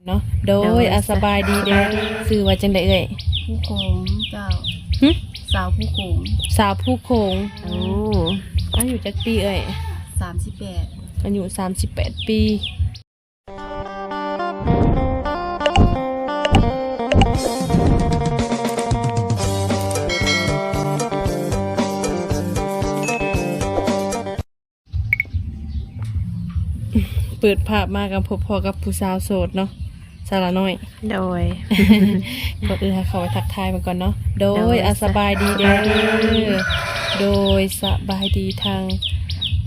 ເນາະ. ໂດຍ ໂດຍ ອາ ສະບາຍດີເດີ ສະບາຍດີ ຊື່ວ່າຈັ່ງໃດເອື້ອຍ? ພູໂຂງເຈົ້າ. ຫຶ? ສາວພູໂຂງ. ສາວພູໂຂງ. ໂອ້ ອາຍຸຈັກປີເອື້ອຍ? ສາມສິບແປດ. ອາຍຸສາມສິບແປດປີ. ເປີດພາບມາກໍພົບພໍ້ກັບຜູ້ສາວໂສດເນາະ ສາວລານ້ອຍ. ໂດຍ ກ່ອນອື່ນໃຫ້ເຂົ້າໄປທັກທາຍເພິ່ນກ່ອນເນາະ. ໂດຍ ໂດຍ ອາ ສະບາຍດີເດີ ສະບາຍດີ. ໂດຍ ສະບາຍດີທາງ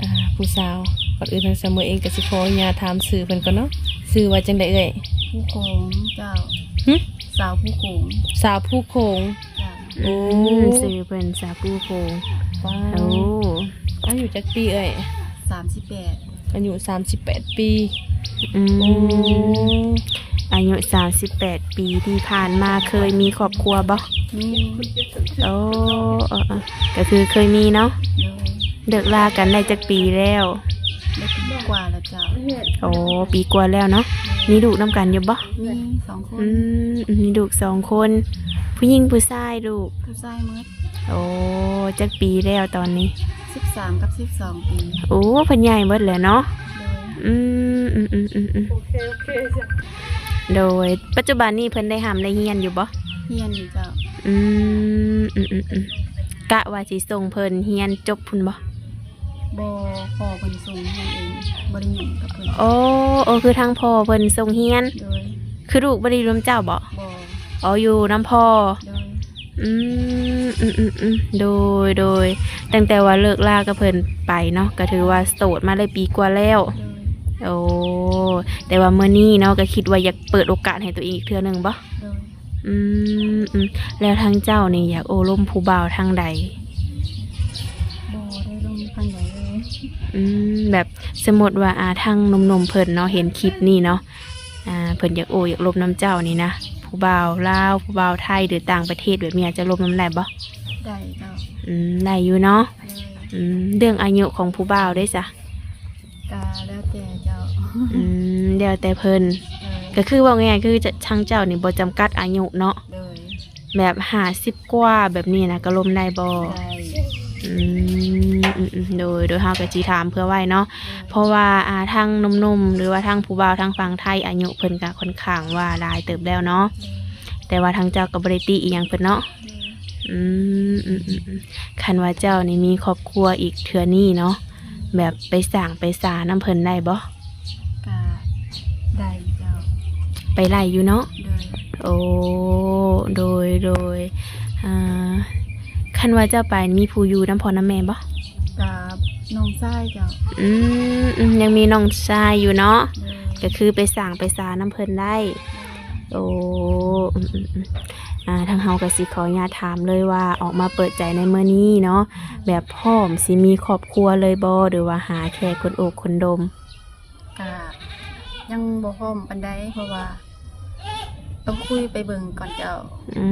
ອ່າ ຜູ້ສາວ. ກ່ອນອື່ນທາງສາວເມີເອງກໍຊິຂໍອະນຸຍາດຖາມຊື່ເພິ່ນກ່ອນເນາະ. ຊື່ວ່າຈັ່ງໃດເອື້ອຍ? ພູໂຂງເຈົ້າ. ຫຶ? ສາວພູໂຂງ. ສາວພູໂຂງ. ເຈົ້າ. ອືມ ໂອ້ ຊື່ເພິ່ນສາວພູໂຂງ. ວ້າວ ໂອ້ ອາຍຸຈັກປີເອື້ອຍ? ສາມສິບແປດ. ອາຍຸສາມສິບແປດປີ. ອືມ ໂອ້ ອາຍຸສາມສິບແປດປີ ທີ່ຜ່ານມາເຄີຍມີຄອບຄົວບໍ່? ມີ. ໂອ້ ເອີໆ ກໍຄືເຄີຍມີເນາະ. ໂດຍ. ເລີກລາກັນໄດ້ຈັກປີແລ້ວ? ໄດ້ປີກວ່າແລ້ວເຈົ້າ. ໂອ້ ປີກວ່າແລ້ວເນາະ. ໂດຍ. ມີລູກນຳກັນຢູ່ບໍ່? ມີສອງຄົນ. ອືມ ມີລູກສອງຄົນ. ຜູ້ຍິງຜູ້ຊາຍລູກ? ຜູ້ຊາຍໝົດ. ໂອ້ ຈັກປີແລ້ວຕອນນີ້? ສິບສາມກັບສິບສອງປີ. ໂອ້ ເພິ່ນໃຫຍ່ເບິດແລ້ວເນາະ. ໂດຍ. ອືມ ອືມໆໆໆ ໂອເຄ ໂອເຄ. ໂດຍ. ປັດຈຸບັນນີ້ເພິ່ນໄດ້ຮ່ຳໄດ້ຮຽນຢູ່ບໍ່? ຮຽນຢູ່ເຈົ້າ. ອືມ ອືມໆໆ ກະວ່າຊິສົ່ງເພິ່ນຮຽນຈົບພຸ້ນບໍ່? ບໍ່ ພໍ່ເພິ່ນສົ່ງຮຽນເອງ ບໍ່ໄດ້ຫຍຸ້ງກັບເພິ່ນ. ໂອ້ ໂອ້ ຄືທາງພໍ່ເພິ່ນສົ່ງຮຽນ. ໂດຍ. ຄືລູກບໍ່ໄດ້ຢູ່ນຳເຈົ້າບໍ່? ບໍ່. ອໍ ຢູ່ນຳພໍ່. ໂດຍ. ອືມ ອືມໆໆ ໂດຍ ໂດຍ. ຕັ້ງແຕ່ວ່າເລີກລາກັບເພິ່ນໄປເນາະ ກໍຖືວ່າໂສດມາໄດ້ປີກວ່າແລ້ວ. ໂດຍ. ໂອ້ ແຕ່ວ່າມື້ນີ້ເນາະ ກໍຄິດວ່າຢາກເປີດໂອກາດໃຫ້ຕົວເອງອີກເທື່ອໜຶ່ງບໍ່? ໂດຍ. ອືມ ອືມ ແລ້ວທາງເຈົ້ານີ້ຢາກໂອ້ລົມຜູ້ບ່າວທາງໃດ? ບໍ່ໄດ້ລົມທາງໃດເລີຍ. ອືມ ແບບສົມມຸດວ່າ ອ່າ ທາງໜຸ່ມໆເພິ່ນເນາະ ເຫັນຄລິບນີ້ເນາະ ອ່າ ເພິ່ນຢາກໂອ້ຢາກລົມນຳເຈົ້ານີ້ນະ ຜູ້ບ່າວລາວ ຜູ້ບ່າວໄທ ຫຼື ຕ່າງປະເທດແບບນີ້ ອາດຈະລົມນຳໄດ້ບໍ່? ໄດ້ເຈົ້າ. ອືມ ໄດ້ຢູ່ເນາະ. ໂດຍ. ອືມ ເລື່ອງອາຍຸຂອງຜູ້ບ່າວເດ້ຊະ? ກະແລ້ວແຕ່ເຈົ້າ. ອືມ ແລ້ວແຕ່ເພິ່ນ. ເອີ ກໍຄືເວົ້າງ່າຍໆ ຄືທາງເຈົ້ານີ້ບໍ່ຈຳກັດອາຍຸເນາະ. ໂດຍ. ແບບຫ້າສິບກວ່າແບບນີ້ນະ ກໍລົມໄດ້ບໍ່? ໄດ້. ອືມ ອືມໆ ໂດຍ ໂດຍ ເຮົາກໍຊິຖາມເພື່ອໄວ້ເນາະ. ໂດຍ. ເພາະວ່າ ອ່າ ທາງໜຸ່ມໆ ຫຼືວ່າທາງຜູ້ບ່າວທາງຝັ່ງໄທ ອາຍຸເພິ່ນກໍຄ່ອນຂ້າງວ່າຫຼາຍເຕີບແລ້ວເນາະ. ໂດຍ. ແຕ່ວ່າທາງເຈົ້າກໍບໍ່ໄດ້ຕິອີ່ຫຍັງເພິ່ນເນາະ. ໂດຍ. ອືມ ອືມໆໆ ຄັນວ່າເຈົ້ານີ້ມີຄອບຄົວອີກເທື່ອນີ້ເນາະ ແບບໄປສ້າງໄປສານຳເພິ່ນໄດ້ບໍ່? ກະໄດ້ເຈົ້າ. ໄປໄດ້ຢູ່ເນາະ. ໂດຍ. ໂອ້ ໂດຍ ໂດຍ. ອ່າ ຄັນວ່າເຈົ້າໄປມີຜູ້ຢູ່ນຳພໍ່ນຳແມ່ບໍ່? ກະນ້ອງຊາຍເຈົ້າ. ອືມ ອືມ ຍັງມີນ້ອງຊາຍຢູ່ເນາະ. ໂດຍ. ກໍຄືໄປສ້າງໄປສານຳເພິ່ນໄດ້. ໂອ້ ອືມໆໆ ອ່າ ທາງເຮົາກໍຊິຂໍອະນຸຍາດຖາມເລີຍວ່າ ອອກມາເປີດໃຈໃນມື້ນີ້ເນາະ ແບບພ້ອມຊິມີຄອບຄົວເລີຍບໍ່ ຫຼືວ່າຫາແຄ່ຄົນໂອ້ຄົນດົມ? ກະຍັງບໍ່ພ້ອມປານໃດ ເພາະວ່າຕ້ອງຄຸຍໄປເບິ່ງກ່ອນເຈົ້າ. ອື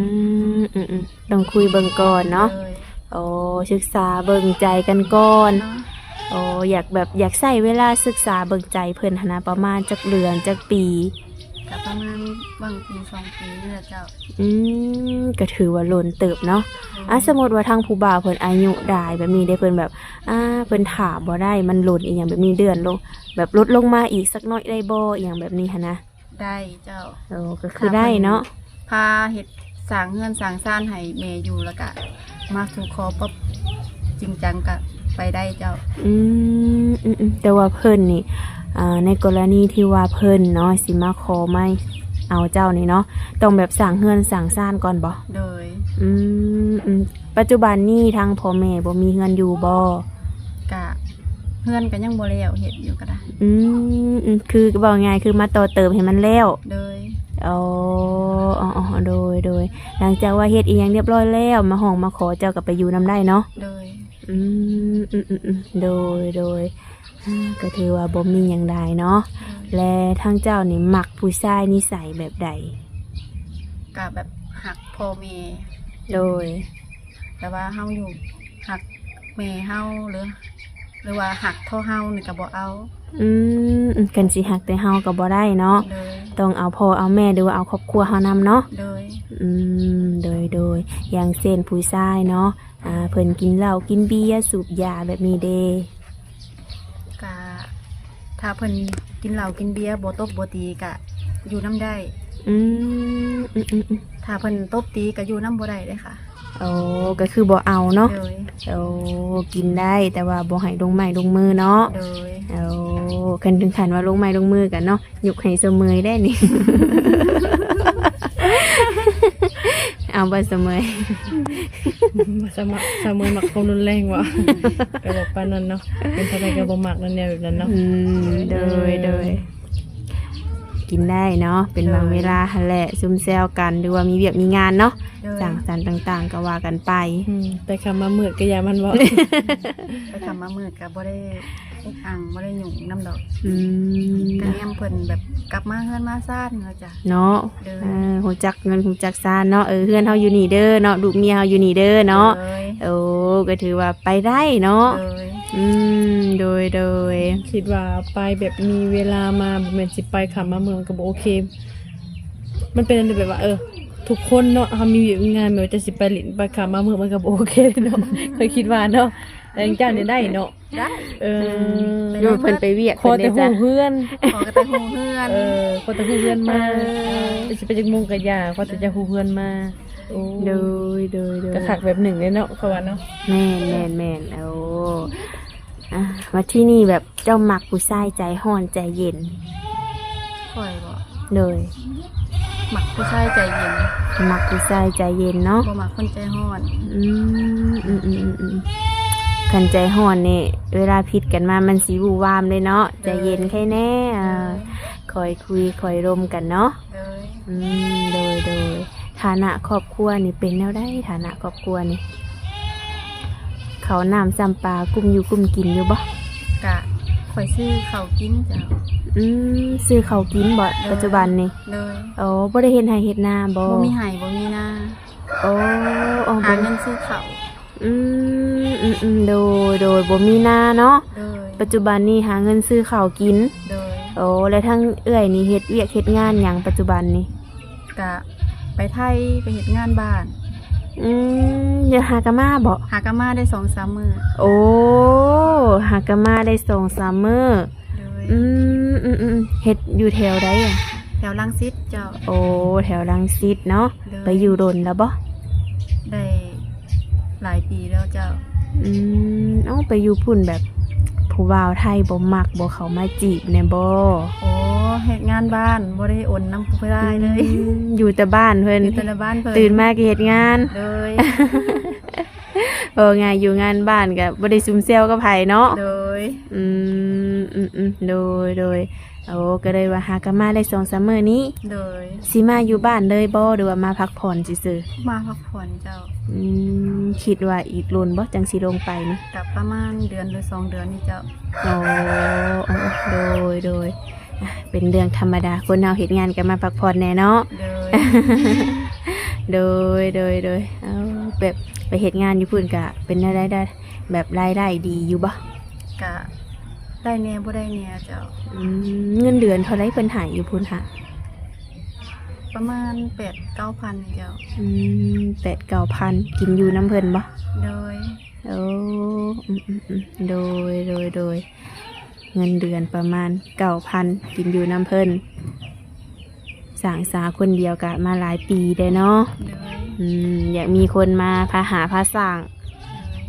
ມ ອືມໆ ຕ້ອງຄຸຍເບິ່ງກ່ອນເນາະ. ໂດຍ. ໂອ້ ສຶກສາເບິ່ງໃຈກັນກ່ອນເນາະ. ໂອ້ ຢາກແບບ ຢາກໃຊ້ເວລາສຶກສາເບິ່ງໃຈເພິ່ນຫັ້ນນະ ປະມານຈັກເດືອນ ຈັກປີ? ກະປະມານຫວ່າງປີສອງປີນີ້ແຫຼະເຈົ້າ. ອືມ ກໍຖືວ່າດົນເຕີບເນາະ. ໂດຍ. ອ່າ ສົມມຸດວ່າທາງຜູ້ບ່າວເພິ່ນອາຍຸຫຼາຍແບບນີ້ເດ້ ເພິ່ນແບບ ອ່າ ເພິ່ນຖ້າບໍ່ໄດ້ ມັນດົນອີ່ຫຍັງແບບນີ້ ເລື່ອນລົງ ແບບລົດລົງມາອີກສັກໜ້ອຍໄດ້ບໍ່ ອີ່ຫຍັງແບບນີ້ຫັ້ນນະ? ໄດ້ເຈົ້າ. ໂອ້ ກໍຄືໄດ້ເນາະ. ພາເຮັດ ສ້າງເຮືອນສ້າງຊານໃຫ້ແມ່ຢູ່ ແລ້ວກະມາສູ່ຂໍປັບຈິງຈັງກະໄປໄດ້ເຈົ້າ. ອືມ ອືມໆ ແຕ່ວ່າເພິ່ນນີ້ ອ່າ ໃນກໍລະນີທີ່ວ່າເພິ່ນເນາະ ຊິມາຂໍມາເອົາເຈົ້ານີ້ເນາະ ຕ້ອງແບບສ້າງເຮືອນສ້າງຊານກ່ອນບໍ່? ໂດຍ. ອືມ ອືມ ປັດຈຸບັນນີ້ທາງພໍ່ແມ່ບໍ່ມີເຮືອນຢູ່ບໍ່? ກະເຮືອນກໍຍັງບໍ່ແລ້ວ ເຮັດຢູ່ກໍໄດ້. ອືມ ອືມ ຄືເວົ້າງ່າຍຄືມາຕໍ່ເຕີມໃຫ້ມັນແລ້ວ. ໂດຍ. ອໍ ອໍ ໂດຍ ໂດຍ. ຫຼັງຈາກວ່າເຮັດອີ່ຫຍັງຮຽບຮ້ອຍແລ້ວ ມາຮ້ອງມາຂໍເຈົ້າກໍໄປຢູ່ນຳໄດ້ເນາະ? ໂດຍ. ອືມ ອືມໆໆ ໂດຍ ໂດຍ. ອືມ ກໍຖືວ່າບໍ່ມີຫຍັງຫຼາຍເນາະ. ໂດຍ. ແລະ ທາງເຈົ້ານີ້ມັກຜູ້ຊາຍນິໄສແບບໃດ? ກໍແບບຮັກພໍ່ແມ່. ໂດຍ. ແຕ່ວ່າເຮົາຢູ່ຮັກແມ່ເຮົາ ຫຼື ຫຼືວ່າຮັກທໍ່ເຮົານີ້ກໍບໍ່ເອົາ. ອືມ ຄັນຊິຮັກແຕ່ເຮົາກໍບໍ່ໄດ້ເນາະ. ໂດຍ. ຕ້ອງເອົາພໍ່ເອົາແມ່ ຫຼືວ່າເອົາຄອບຄົວເຮົານຳເນາະ. ໂດຍ ອືມ ໂດຍ ໂດຍ ຢ່າງເຊັ່ນຜູ້ຊາຍເນາະ ອ່າ ເພິ່ນກິນເຫຼົ້າກິນເບຍສູບຢາແບບນີ້ເດ? ກະ ຖ້າເພິ່ນກິນເຫຼົ້າກິນເບຍ ບໍ່ຕົບບໍ່ຕີ ກະຢູ່ນຳໄດ້. ອືມ ອືມໆໆ ຖ້າເພິ່ນຕົບຕີ ກະຢູ່ນຳບໍ່ໄດ້ເດ້ຄ່ະ. ໂອ້ ກໍຄືບໍ່ເອົາເນາະ. ໂດຍ ໂອ້ ກິນໄດ້ ແຕ່ວ່າບໍ່ໃຫ້ລົງໄມ້ລົງມືເນາະ. ໂດຍ ໂອ້ ຄັນເຖິງຂັ້ນວ່າລົງໄມ້ລົງມືກັນເນາະ ຍົກໃຫ້ສະເໝີຍໄດ້ນີ້. ເອົາບໍ່ສະເໝີຍ? ສະເໝີຍ ສະເໝີຍມັກຄວາມຮຸນແຮງຫວາ? ກໍບໍ່ປານນັ້ນເນາະ ເປັນເທົ່າໃດກໍບໍ່ມັກນັ້ນແນວແບບນັ້ນເນາະ. ອືມ ໂດຍ ເອີ ໂດຍ ກິນໄດ້ເນາະ ເປັນບາງເວລາຫັ້ນແຫຼະ ຊຸມແຊວກັນ ຫຼືວ່າມີວຽກມີງານເນາະ. ໂດຍ ສັງສັນຕ່າງໆ ກໍວ່າກັນໄປ. ອືມ ໄປຄ່ຳມາມືດກໍຢ່າມັນເວົ້າ. ໄປຄ່ຳມາມືດກໍບໍ່ໄດ້ອຸກອັ່ງ ບໍ່ໄດ້ຫຍຸ້ງນຳດອກ. ອືມ ກໍແນມເພິ່ນແບບກັບມາເຮືອນມາຊານເນາະ. ເນາະ ໂດຍ ເອີ ຮູ້ຈັກເງິນຮູ້ຈັກຊານເນາະ. ເອີ ເຮືອນເຮົາຢູ່ນີ້ເດີເນາະ ລູກເມຍເຮົາຢູ່ນີ້ເດີເນາະ. ໂດຍ ໂອ້ ກໍຖືວ່າໄປໄດ້ເນາະ. ໂດຍ ອືມ ໂດຍ ໂດຍ ຄິດວ່າໄປແບບມີເວລາມາ ບໍ່ແມ່ນຊິໄປຄ່ຳມາເມືອ ມັນກໍບໍ່ໂອເຄ. ມັນເປັນອັນແບບວ່າ ເອີ ທຸກຄົນເນາະ ເຮົາມີວຽກມີງານ ແມ່ນວ່າຈະຊິໄປຫຼິ້ນໄປຄ່ຳມາເມືອ ມັນກໍບໍ່ໂອເຄເນາະ. ຂ້ອຍຄິດວ່າເນາະ ແຕ່ເຈົ້ານີ້ໄດ້ເນາະ. ໄດ້ ເອີ ອືມ ໄດ້ ເພິ່ນໄປວຽກ ຂໍແຕ່ ເພິ່ນເດ ຮູ້ເຮືອນ ຂໍແຕ່ຮູ້ເຮືອນ. ເອີ ຂໍແຕ່ຮູ້ເຮືອນມາ. ເອີ ຈະຊິໄປຈັກໂມງກໍຢ່າ ຂໍແຕ່ຈະຮູ້ເຮືອນມາ. ໂອ້ ໂດຍ ໂດຍ ໂດຍ ກໍຄັກແບບໜຶ່ງເດ້ເນາະ ເຂົາວ່າເນາະ. ແມ່ນ ແມ່ນ ແມ່ນ ໂອ້ ອ່າ ມາທີ່ນີ້ແບບ ເຈົ້າມັກຜູ້ຊາຍໃຈຮ້ອນໃຈເຢັນ? ຂ້ອຍບໍ? ໂດຍ ມັກຜູ້ຊາຍໃຈເຢັນ. ມັກຜູ້ຊາຍໃຈເຢັນເນາະ ບໍ່ມັກຄົນໃຈຮ້ອນ. ອືມ ອືມໆໆໆ ຄັນໃຈຮ້ອນນີ້ ເວລາຜິດກັນມາມັນຊິວູ່ວາມເດ້ເນາະ. ໂດຍ ໃຈເຢັນໃຄແນ່ ເອີ ໂດຍ ຄ່ອຍຄຸຍຄ່ອຍລົມກັນເນາະ. ໂດຍ ອືມ ໂດຍ ໂດຍ ຖານະຄອບຄົວນີ້ເປັນແນວໃດ? ຖານະຄອບຄົວນີ້ ເຂົ້ານ້ຳຊ້ຳປາ ກຸ້ມຢູ່ກຸ້ມກິນຢູ່ບໍ່? ກະຂ້ອຍຊື້ເຂົ້າກິນເຈົ້າ. ອືມ ຊື້ເຂົ້າກິນບໍ່? ໂດຍ ປັດຈຸບັນນີ້? ໂດຍ ໂອ້ ບໍ່ໄດ້ເຮັດໄຮ່ເຮັດນາບໍ່? ບໍ່ມີໄຮ່ບໍ່ມີນາ. ໂອ້ ໂອ້ ຫາເງິນຊື້ເຂົ້າ. ອືມ ອືມໆ ໂດຍ ໂດຍ ບໍ່ມີນາເນາະ. ໂດຍ ປັດຈຸບັນນີ້ຫາເງິນຊື້ເຂົ້າກິນ. ໂດຍ ໂອ້ ແລ້ວທາງເອື້ອຍນີ້ເຮັດວຽກເຮັດງານຫຍັງປັດຈຸບັນນີ້? ກະໄປໄທ ໄປເຮັດງານບ້ານ. ອືມ ດຽວຫາກະມາບໍ? ຫາກະມາໄດ້ສອງສາມມື້. ໂອ້ ຫາກະມາໄດ້ສອງສາມມື້. ໂດຍ ອືມ ອືມໆ ເຮັດຢູ່ແຖວໃດອະ? ແຖວລັງສິດເຈົ້າ. ໂອ້ ແຖວລັງສິດເນາະ. ໂດຍ ໄປຢູ່ດົນແລ້ວບໍ? ໄດ້ຫຼາຍປີແລ້ວເຈົ້າ. ອືມ ເອົ້າ ໄປຢູ່ພຸ້ນແບບຜູ້ບ່າວໄທບໍ່ມັກບໍ່ເຂົ້າມາຈີບແດ່ບໍ? ໂອ້ ເຮັດງານບ້ານບໍ່ໄດ້ອົນນຳຜູ້ຊາຍເລີຍ. ອືມ ຢູ່ແຕ່ບ້ານເພິ່ນ. ຢູ່ແຕ່ໃນບ້ານເພິ່ນ ຕື່ນມາກໍເຮັດງານ. ໂດຍ ເວົ້າງ່າຍຢູ່ງານບ້ານກໍບໍ່ໄດ້ຊຸມແຊວກັບໃຜເນາະ. ໂດຍ ອືມ ອືມໆ ໂດຍ ໂດຍ ໂອ້ ກໍເລີຍວ່າຫາກະມາໄດ້ສອງສາມມື້ນີ້. ໂດຍ ຊິມາຢູ່ບ້ານເລີຍບໍ່ ຫຼືວ່າມາພັກຜ່ອນຊື່ໆ? ມາພັກຜ່ອນເຈົ້າ. ອືມ ຄິດວ່າອີກດົນບໍ່ ຈັ່ງຊິລົງໄປນີ້? ກໍປະມານເດືອນຫຼືສອງເດືອນນີ້ເຈົ້າ. ໂອ້ ໂດຍ ໂດຍ ອ່ະ ເປັນເລື່ອງທຳມະດາ ຄົນເຮົາເຮັດງານກໍມາພັກຜ່ອນແດ່ເນາະ. ໂດຍ ໂດຍ ໂດຍ ໂດຍ ເອົາ ແບບໄປເຮັດງານຢູ່ພຸ້ນກະເປັນແນວໃດ ໄດ້ແບບລາຍໄດ້ດີຢູ່ບໍ່? ກະໄດ້ແດ່ບໍ່ໄດ້ແດ່ເຈົ້າ. ອືມ ເງິນເດືອນເທົ່າໃດເພິ່ນໃຫ້ຢູ່ພຸ້ນຫະ? ປະມານແປດເກົ້າພັນນີ້ເຈົ້າ. ອືມ ແປດເກົ້າພັນ ກິນຢູ່ນຳເພິ່ນບໍ່? ໂດຍ ໂອ້ ອືມໆໆ ໂດຍ ໂດຍ ໂດຍ ເງິນເດືອນປະມານເກົ້າພັນ ກິນຢູ່ນຳເພິ່ນ. ສ້າງສາຄົນດຽວກະມາຫຼາຍປີແລ້ວເນາະ. ໂດຍ ອືມ ຢາກມີຄົນມາພາຫາພາສ້າງ. ໂດຍ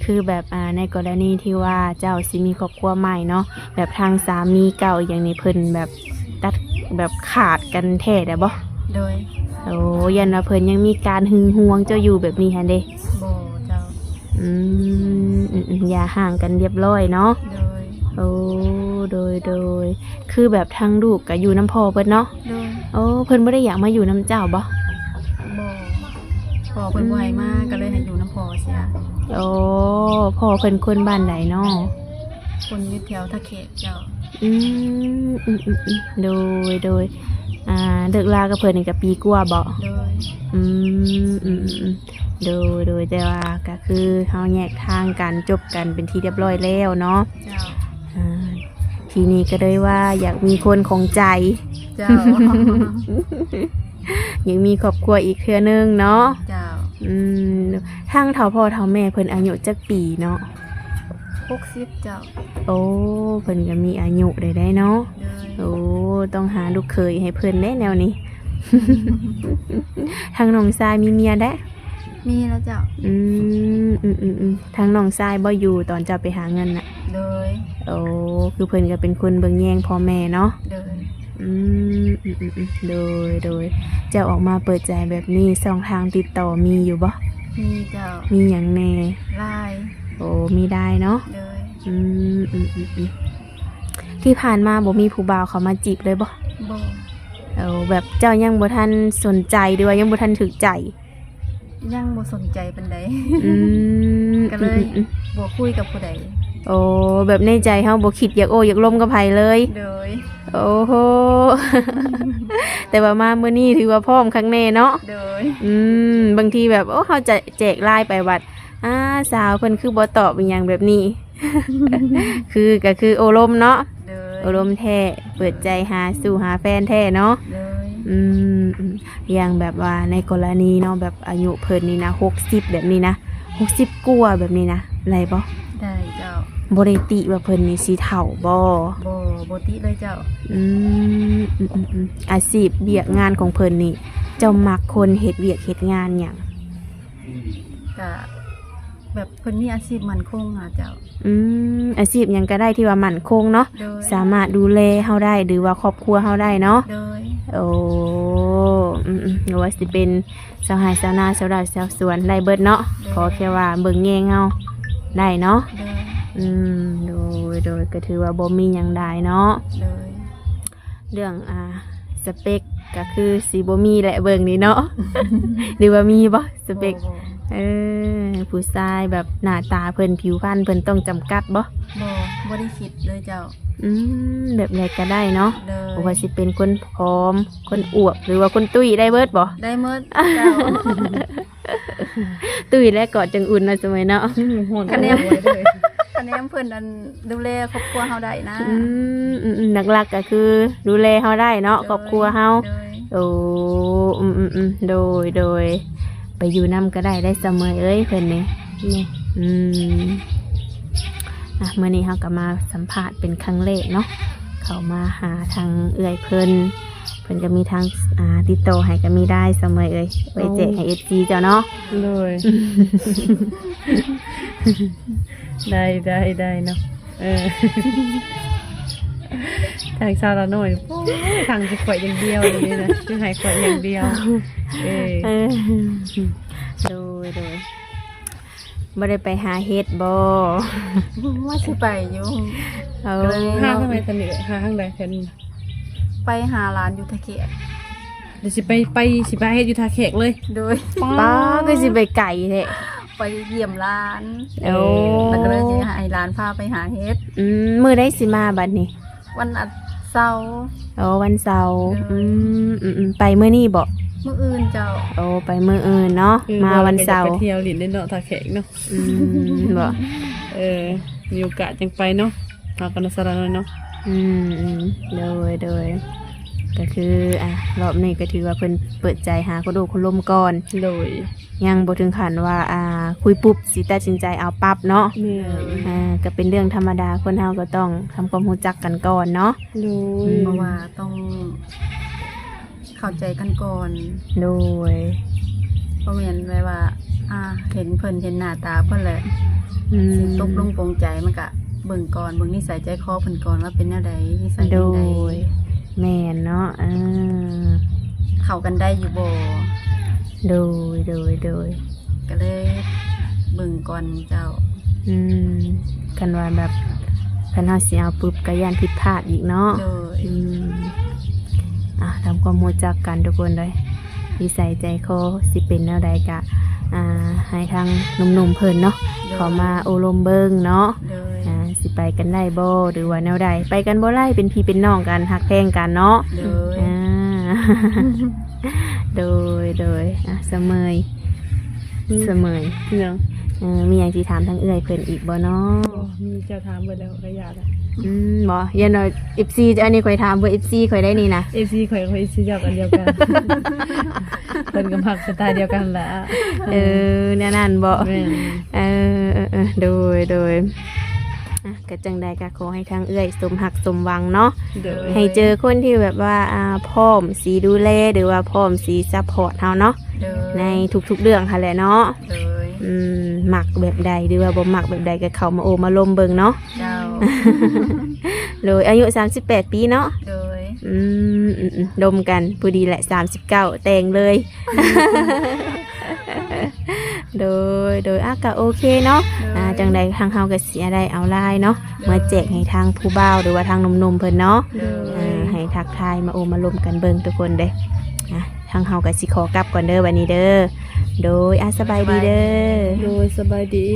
ຄືແບບ ອ່າ ໃນກໍລະນີທີ່ວ່າເຈົ້າຊິມີຄອບຄົວໃໝ່ເນາະ ແບບທາງສາມີເກົ່າອີ່ຫຍັງນີ້ ເພິ່ນແບບຕັດ ແບບຂາດກັນແທ້ແລ້ວບໍ່? ໂດຍ ໂອ້ ຢ້ານວ່າເພິ່ນຍັງມີການຫຶງຫວງເຈົ້າຢູ່ແບບນີ້ຫັ້ນເດ? ບໍ່ເຈົ້າ. ອືມ ອືມໆ ຢ່າຮ້າງກັນລຽບຮ້ອຍເນາະ. ໂດຍ ໂອ້ ໂດຍ ໂດຍ ຄືແບບທາງລູກກໍຢູ່ນຳພໍ່ເບິດເນາະ? ໂດຍ ໂອ້ ເພິ່ນບໍ່ໄດ້ຢາກມາຢູ່ນຳເຈົ້າບໍ່? ບໍ່ ພໍ່ເພິ່ນບໍ່ໃຫ້ມາ ອືມ ກໍເລີຍໃຫ້ຢູ່ນຳພໍ່ເສຍ. ໂອ້ ພໍ່ເພິ່ນຄົນບ້ານໃດເນາະ? ຄົນຢູ່ແຖວທ່າແຂກເຈົ້າ. ອືມ ອືມໆໆ ໂດຍ ໂດຍ ອ່າ ເລີກລາກັບເພິ່ນນີ້ກໍປີກວ່າບໍ? ໂດຍ ອືມ ອືມໆ ໂດຍ ໂດຍ ແຕ່ວ່າກໍຄືເຮົາແຍກທາງກັນ ຈົບກັນເປັນທີ່ລຽບຮ້ອຍແລ້ວເນາະ. ເຈົ້າ ອ່າ ທີນີ້ກໍເລີຍວ່າຢາກມີຄົນຂອງໃຈ ເຈົ້າ ຢາກມີຄອບຄົວອີກເທື່ອໜຶ່ງເນາະ ເຈົ້າ ອືມ ທາງເຖົ້າພໍ່ເຖົ້າແມ່ເພິ່ນອາຍຸຈັກປີເນາະ? ຫົກສິບ ເຈົ້າ ໂອ້ ເພິ່ນກໍມີອາຍຸໄດ້ໄດ໋ເນາະ ໂດຍ ໂອ້ ຕ້ອງຫາລູກເຂີຍໃຫ້ເພິ່ນເດ້ແນວນີ້ ທາງນ້ອງຊາຍມີເມຍແລ້ວ? ມີແລ້ວເຈົ້າ ອືມ ອືມໆໆ ທາງນ້ອງຊາຍບໍ່ຢູ່ຕອນເຈົ້າໄປຫາເງິນນະ? ໂດຍ ໂອ້ ຄືເພິ່ນກໍເປັນຄົນເບິ່ງແຍງພໍ່ແມ່ເນາະ ໂດຍ ອືມ ອືມໆໆ ໂດຍ ໂດຍ ເຈົ້າອອກມາເປີດໃຈແບບນີ້ ຊ່ອງທາງຕິດຕໍ່ມີຢູ່ບໍ່? ມີເຈົ້າ ມີຫຍັງແດ່? ລາຍ ໂອ້ ມີລາຍເນາະ ໂດຍ ອືມ ອືມໆໆ ທີ່ຜ່ານມາບໍ່ມີຜູ້ບ່າວເຂົ້າມາຈີບເລີຍບໍ່? ບໍ່ ເອົາ ແບບເຈົ້າຍັງບໍ່ທັນສົນໃຈ ຫຼືວ່າຍັງບໍ່ທັນຖືກໃຈ? ຍັງບໍ່ສົນໃຈປານໃດ ອືມ ກໍເລີຍ ອືມໆໆ ບໍ່ຄຸຍກັບຜູ້ໃດ ໂອ້ ແບບໃນໃຈເຮົາບໍ່ຄິດຢາກໂອ້ຢາກລົມກັບໃຜເລີຍ ໂດຍ ໂອ້ໂຫ ແຕ່ວ່າມາມື້ນີ້ຖືວ່າພ້ອມຄັກແນ່ເນາະ ໂດຍ ອືມ ບາງທີແບບ ໂອ້ ເຮົາຈະແຈກລາຍໄປບັດ ອາ ສາວເພິ່ນຄືບໍ່ຕອບອີ່ຫຍັງແບບນີ້ ຄື ກໍຄືໂອ້ລົມເນາະ ໂດຍ ໂອ້ລົມແທ້ ເປີດໃຈຫາສູ່ຫາແຟນແທ້ເນາະ ໂດຍ ອືມ ອືມ ຢ່າງແບບວ່າໃນກໍລະນີເນາະ ແບບອາຍຸເພິ່ນນີ້ນະ ຫົກສິບ ແບບນີ້ນະ ຫົກສິບກວ່າແບບນີ້ນະ ໄດ້ບໍ່? ໄດ້ເຈົ້າ ບໍ່ໄດ້ຕິວ່າເພິ່ນນີ້ຊິເຖົ້າບໍ່? ບໍ່ ບໍ່ຕິເລີຍເຈົ້າ ອືມ ອືມໆໆ ອາຊີບວຽກງານຂອງເພິ່ນນີ້ ເຈົ້າມັກຄົນເຮັດວຽກເຮັດງານຫຍັງ? ກະແບບເພິ່ນມີອາຊີບໝັ້ນຄົງຫາເຈົ້າ ອືມ ອາຊີບຫຍັງກໍໄດ້ທີ່ວ່າໝັ້ນຄົງເນາະ ໂດຍ ສາມາດດູແລເຮົາໄດ້ ຫຼືວ່າຄອບຄົວເຮົາໄດ້ເນາະ ໂດຍ ໂອ້ ອືມໆ ບໍ່ວ່າຊິເປັນຊາວໄຮ່ຊາວນາ ຊາວໄຮ່ຊາວສວນ ໄດ້ເບິດເນາະ ໂດຍ ຂໍແຄ່ວ່າເບິ່ງແຍງເຮົາໄດ້ເນາະ ໂດຍ ອືມ ໂດຍໆ ກໍຖືວ່າບໍ່ມີຫຍັງຫຼາຍເນາະ ໂດຍ ເລື່ອງ ອ່າ ສະເປັກກໍຄືຊິບໍ່ມີແຫຼະເບິ່ງນີ້ເນາະ ຫຼືວ່າມີບໍ່ສະເປັກ? ບໍ່ ບໍ່ ເອີ ຜູ້ຊາຍແບບໜ້າຕາເພິ່ນ ຜິວພັນເພິ່ນຕ້ອງຈຳກັດບໍ່? ບໍ່ ບໍ່ໄດ້ຄິດເລີຍເຈົ້າ ອືມ ແບບໃດກໍໄດ້ເນາະ ໂດຍ ບໍ່ວ່າຊິເປັນຄົນຜອມ ຄົນອວບ ຫຼືວ່າຄົນຕຸ້ຍ ໄດ້ເບິດບໍ່? ໄດ້ໝົດເຈົ້າ ຕຸ້ຍແລ້ວກອດຈັ່ງອຸ່ນເນາະ ສະເໝີຍເນາະ ອືມ ຮ້ອນ ຄະແນນ ໂອ້ຍເດີ ຄະແນນເພິ່ນອັນ ດູແລຄອບຄົວເຮົາໄດ້ນະ ອືມ ອືມໆ ຫຼັກໆກໍຄືດູແລເຮົາໄດ້ເນາະ ໂດຍ ຄອບຄົວເຮົາ ໂດຍ ໂອ້ ອືມໆໆ ໂດຍໆ ໄປຢູ່ນຳກໍໄດ້ໄດ໋ ສະເໝີຍເອີຍ ເພິ່ນນີ້ ເນາະ ອືມ ອ່ະ ມື້ນີ້ເຮົາກໍມາສຳພາດເປັນຄັ້ງແລກເນາະ ເຂົ້າມາຫາທາງເອື້ອຍເພິ່ນ ເພິ່ນກໍມີທາງ ອ່າ ຕິດຕໍ່ໃຫ້ກໍມີໄດ້ ສະເໝີຍເອີຍ ໄວ້ແຈກໃຫ້ເອັຟຊີເຈົ້າເນາະ ໂດຍ ໄດ້ ໄດ້ ໄດ້ເນາະ ເອີ ທາງສາວລາວນ້ອຍ ໂອ້ຍ ທາງຊິຂ້ອຍຢ່າງດຽວເດນີ້ນະ ຊິໃຫ້ຂ້ອຍຢ່າງດຽວ ເອີ ເອີ ໂດຍ ໂດຍ ບໍ່ໄດ້ໄປຫາເຫັດບໍ່? ວ່າຊິໄປຢູ່ ເອີ ຫາທາງໃດ? ຫາທາງໃດ? ໄປຫາຫຼານຢູ່ທ່າແຂກ ດຽວຊິໄປ ໄປ ຊິໄປເຮັດຢູ່ທ່າແຂກເລີຍ? ໂດຍ ປ້າ ຄືຊິໄປໄກແທ້ ໄປຢ້ຽມຫຼານ ໂອ້ ແລ້ວກໍເລີຍຊິໃຫ້ຫຼານພາໄປຫາເຮັດ ອືມ ມື້ໃດຊິມາບັດນີ້? ວັນອາ ເສົາ ໂອ້ ວັນເສົາ ໂດຍ ອືມ ອືມ ອືມ ໄປມື້ນີ້ບໍ່? ມື້ອື່ນເຈົ້າ ໂອ້ ໄປມື້ອື່ນເນາະ ເອີ ມາວັນເສົາ ວ່າແລ້ວກໍຢາກໄປທ່ຽວຫຼິ້ນເດ້ເນາະ ທ່າແຂກເນາະ ອືມ ບໍ່ ເອີ ມີໂອກາດຈັ່ງໄປເນາະ ເຮົາກໍນຳສາລະໜ້ອຍເນາະ ອືມ ອືມ ໂດຍ ໂດຍ ກໍຄື ອ່າ ຮອບນີ້ກໍຖືວ່າເພິ່ນເປີດໃຈຫາຄົນໂອ້ຄົນລົມກ່ອນ ໂດຍ ຍັງບໍ່ເຖິງຂັ້ນວ່າ ອ່າ ຄຸຍປຸບຊິຕັດສິນໃຈເອົາປັບເນາະ ແມ່ນ ອ່າ ກໍເປັນເລື່ອງທຳມະດາ ຄົນເຮົາກໍຕ້ອງທຳຄວາມຮູ້ຈັກກັນກ່ອນເນາະ ໂດຍ ອືມ ເພາະວ່າຕ້ອງ ເຂົ້າໃຈກັນກ່ອນ ໂດຍ ບໍ່ແມ່ນແບບວ່າ ອ່າ ເຫັນເພິ່ນ ເຫັນໜ້າຕາເພິ່ນແຫຼະ ອືມ ຊິຕົກລົງປົງໃຈ ມັນກະເບິ່ງກ່ອນ ເບິ່ງນິໄສໃຈຄໍເພິ່ນກ່ອນວ່າເປັນແນວໃດ ນິໄສເປັນໃດ ໂດຍ ແມ່ນເນາະ ເອີ ເຂົ້າກັນໄດ້ຢູ່ບໍ່? ໂດຍ ໂດຍ ໂດຍ ກະເລີຍເບິ່ງກ່ອນເຈົ້າ ອືມ ຄັນວ່າແບບ ຄັນເຮົາຊິເອົາປຶບກະຢ້ານຜິດພາດອີກເນາະ ໂດຍ ອືມ ອ່າ ທຳຄວາມຮູ້ຈັກກັນທຸກຄົນເດີ ນິໄສໃຈຄໍຊິເປັນແນວໃດກະ ອ່າ ໃຫ້ທາງໜຸ່ມໆເພິ່ນເນາະ ໂດຍ ເຂົ້າມາໂອ້ລົມເບິ່ງເນາະ ໂດຍ ອ່າ ຊິໄປກັນໄດ້ບໍ່ ຫຼືວ່າແນວໃດ ໄປກັນບໍ່ໄດ້ ເປັນພີ່ເປັນນ້ອງກັນ ຮັກແພງກັນເນາະ ໂດຍ ອ່າ ໂດຍ ໂດຍ ອ່າ ສະເໝີຍ ອືມ ສະເໝີຍ ຫຍັງ? ເອີ ມີຫຍັງຊິຖາມທາງເອື້ອຍເພິ່ນອີກບໍ່ເນາະ? ບໍ່ ມີ ເຈົ້າຖາມເບິດແລ້ວ ໄລຍະແລ້ວ ອືມ ບໍ່ ຢ້ານວ່າເອັຟຊີ ອັນນີ້ຂ້ອຍຖາມເພື່ອເອັຟຊີຂ້ອຍໄດ້ນີ້ນະ ເອັຟຊີຂ້ອຍ ຂ້ອຍເອັຟຊີເຈົ້າອັນດຽວກັນ ເພິ່ນກໍມັກສະໄຕລ໌ດຽວກັນລະ ເອີ ແນວນັ້ນບໍ່ ແມ່ນ ເອີ ເອີ ເອີ ໂດຍ ໂດຍ ອ່ະ ກໍຈັ່ງໃດກໍຂໍໃຫ້ທາງເອື້ອຍສົມຮັກສົມຫວັງເນາະ ໂດຍ ໃຫ້ເຈີຄົນທີ່ແບບວ່າ ອ່າ ພ້ອມຊິດູແລ ຫຼືວ່າພ້ອມຊິຊັບພອດເຮົາເນາະ ໂດຍ ໃນທຸກໆເລື່ອງຫັ້ນແຫຼະເນາະ ໂດຍ ອືມ ມັກແບບໃດ ຫຼືວ່າບໍ່ມັກແບບໃດ ກໍເຂົ້າມາໂອ້ມາລົມເບິ່ງເນາະ ເຈົ້າ ໂດຍ ອາຍຸສາມສິບແປດປີເນາະ ໂດຍ ອືມ ອືມ ອືມ ລົມກັນ ພໍດີແຫຼະ ສາມສິບເກົ້າ ແຕ່ງເລີຍ ໂດຍ ໂດຍ ອ່ະ ກໍໂອເຄເນາະ ໂດຍ ອ່າ ຈັ່ງໃດທາງເຮົາກໍຊິໄດ້ເອົາລາຍເນາະ ໂດຍ ມາແຈກໃຫ້ທາງຜູ້ບ່າວ ຫຼືວ່າທາງໜຸ່ມໆເພິ່ນເນາະ ໂດຍ ອ່າ ໃຫ້ທັກທາຍມາໂອ້ມາລົມກັນເບິ່ງທຸກຄົນເດ້ ອ່າ ທາງເຮົາກໍຊິຂໍກັບກ່ອນເດີບັດນີ້ເດີ ໂດຍ ອ່າ ສະບາຍດີເດີ ໂດຍ ສະບາຍດີ